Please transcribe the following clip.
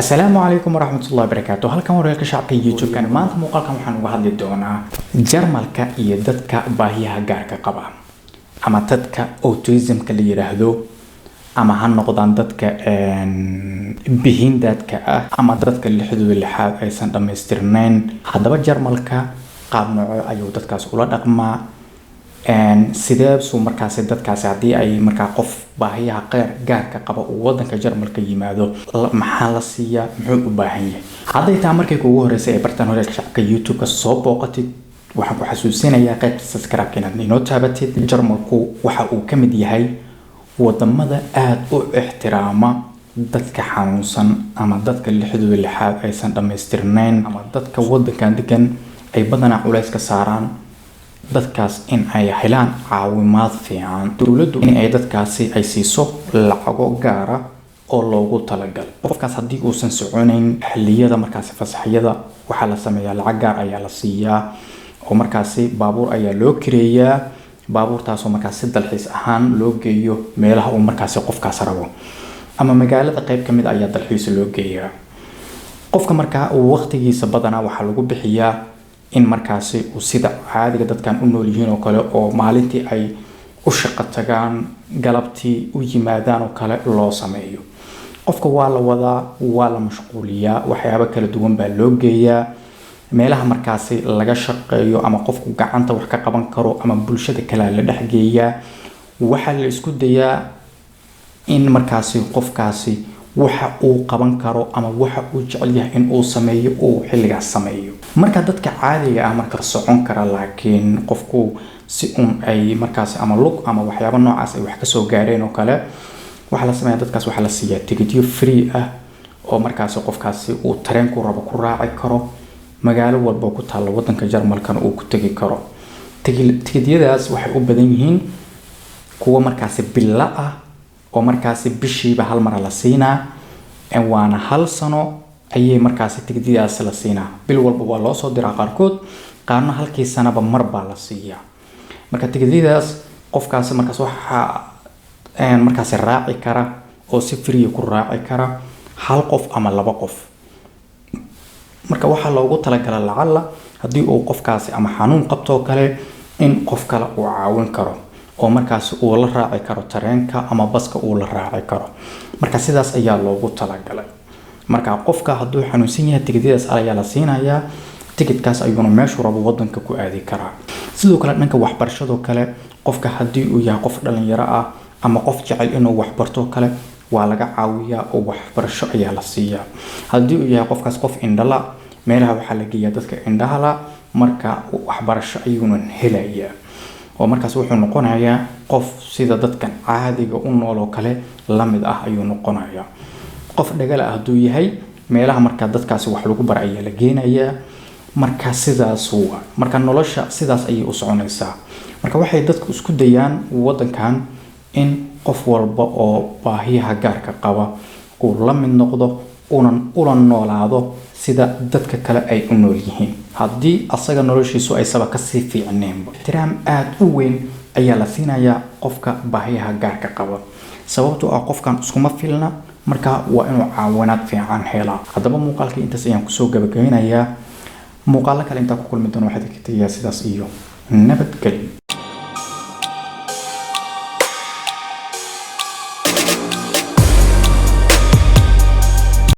Asalaamu calaykum waraxmatullahi wabarakaatu. Halkan wararka shacabka YouTube-kan. Maanta muuqaalkan waxaan uga hadli doonaa Jarmalka iyo dadka baahiyaha gaarka qaba ama dadka autismka la yiraahdo, ama ha noqdaan dadka behindert-ka ah ama dadka lixdooda lixaad aysan dhammaystirnayn. Haddaba Jarmalka qaab nooco ayuu dadkaas ula dhaqmaa? Sidee suu markaasi dadkaasi, haddii ay markaa qof baahiyaha qeyr gaarka qaba uu wadanka Jarmalka yimaado, maxaa la siiyaa? Muxuu u baahan yahay? Hadday taa markay kuugu horeysay ee bartan horyaalka shacabka YouTube-ka soo booqatid, waxaan ku xasuusinayaa qaybta subscribe inaad inoo taabatid. Jarmalku waxa uu ka mid yahay wadamada aada u ixtiraama dadka xanuunsan ama dadka lixdooda lixaad aysan dhammaystirnayn, ama dadka wadankan degan ay badanaa culays ka saaraan dadkaas in ay helaan caawimaad fiican, dowladdu in ay dadkaasi ay siiso lacago gaara oo loogu talagalay. Qofkaas haddii uusan soconayn xilliyada markaasi fasaxyada, waxaa la sameeyaa lacag gaar ayaa la siiyaa oo markaasi baabuur ayaa loo kireeyaa, baabuurtaasoo markaas si dalxiis ahaan loo geeyo meelaha uu markaasi qofkaas rabo, ama magaalada qeyb ka mid ayaa dalxiis loo geeyaa. Qofka markaa waqtigiisa badanaa waxaa lagu bixiyaa in markaasi uu sida caadiga dadkan u nool yihiin oo kale, oo maalintii ay u shaqo tagaan, galabtii u yimaadaan oo kale loo sameeyo. Qofka waa la wadaa, waa la mashquuliyaa, waxyaabo kala duwan baa loo geeyaa, meelaha markaasi laga shaqeeyo ama qofku gacanta wax ka qaban karo ama bulshada kalea la dhexgeeyaa. Waxaa la isku dayaa in markaasi qofkaasi waxa uu qaban karo ama waxa uu jecel yahay in uu sameeyo uu xilligaas sameeyo. Marka dadka caadiga ah marka socon kara, laakiin qofku si un ay markaasi ama lug ama waxyaabo noocaas ay wax kasoo gaareen oo kale, waxaa la sameeyaa dadkaas waxaa la siiyaa tigidyo free ah oo markaasi qofkaasi uu tareenku rabo ku raaci karo, magaalo walba ku taalla wadanka Jarmalkana uu ku tegi karo. Tigidyadaas waxay u badan yihiin kuwa markaasi bilo ah oo markaasi bishiiba hal mara la siinaa, waana hal sano ayay markaasi tigidyadaas la siinaa. Bil walba waa loo soo diraa qaarkood, qaarna halkii sanaba mar baa la siiyaa. Marka tigidyadaas qofkaasi markaas waxaa markaasi raaci kara oo si free ku raaci kara hal qof ama laba qof. Marka waxaa loogu talagala lacalla haddii uu qofkaasi ama xanuun qabtoo kale, in qof kale uu caawin karo oo markaasi uu la raaci karo tareenka ama baska uu la raaci karo. Marka sidaas ayaa loogu talagalay. Marka qofka hadduu xanuunsan yahay, tigidyadaas ayaa la siinayaa, tigidkaas ayuuna meeshuu rabo wadanka ku aadi karaa. Sidoo kale dhanka waxbarashadoo kale, qofka haddii uu yahay qof dhalinyaro ah ama qof jecel inuu waxbarto kale, waa laga caawiyaa oo waxbarasho ayaa la siiyaa. Haddii uu yahay qofkaas qof indhala, meelaha waxaa la geeyaa dadka indhahala, marka waxbarasho ayuuna helayaa oo markaas wuxuu noqonayaa qof sida dadkan caadiga u nool oo kale la mid ah ayuu noqonayaa. Qof dhagala ah hadduu yahay, meelaha markaa dadkaasi wax lagu bara ayaa la geenayaa. Marka sidaas waa, marka nolosha sidaas ayay u soconaysaa. Marka waxay dadku isku dayaan wadankan in qof walba oo baahiyaha gaarka qaba uu la mid noqdo, unan ula noolaado sida dadka kale ay u nool yihiin, haddii asaga noloshiisu aysaba kasii fiicneenba. Ixtiraam aada u weyn ayaa la siinayaa qofka baahiyaha gaarka qaba, sababtoo ah qofkan iskuma filna, marka waa inuu caawinaad fiican helaa. Haddaba muuqaalkii intaas ayaan kusoo gabagabeynayaa. Muuqaalo kale intaa ku kulmi doono, waxaad ka tegayaa sidaas iyo nabadgelyo.